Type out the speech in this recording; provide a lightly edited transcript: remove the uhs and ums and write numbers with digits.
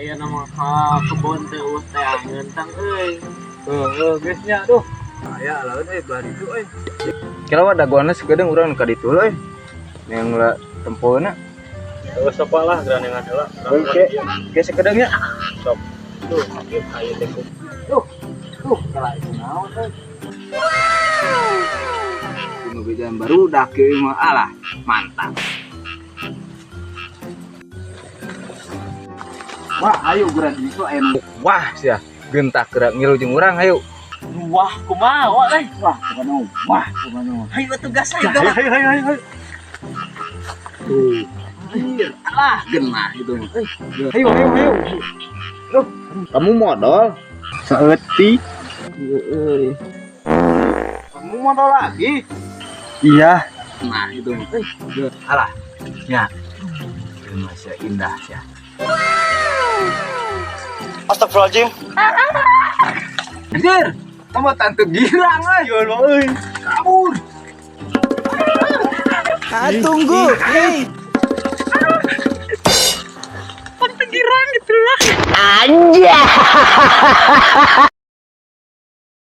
Aya nama ka kebon teh eueuh teh ngeunang euy. Heeh, geus nya tuh. Aya laun euy belah ditu euy. Kira wa dagoanna sakedeung urang ka ditu euy. Yang lah tempona. Terus apa lah gerandengan heula. Oke, oke sakedeung nya. Sok. Tuh, ieu aya teh. Tuh, tuh kala itu naon euy. Tunggu jalan baru dak ieu mah alah, mantap. Wah, ayo geura di ditu aya nu- Wah, sia gentak gerak ngilu jeung urang ayo. Wah, kumaha wa euy? Wah, kumaha wah, kumaha. Hayu atuh gas ayo. Ayo, ayo, ayo, ayo. Tuh. Anjir, alah genah itu. Ayo, ayo, ayo. Loh, kamu modal? Saeutik. Euy. Kamu modal lagi? Iya. Nah, itu. Alah. Ya. Masih indah ya. Astagfirullahaladzim. Anjir, kamu tante girang euy. Ya Allah euy. Kabur. Ah, tunggu. Hei. Tante girang gitu lah. Anjay.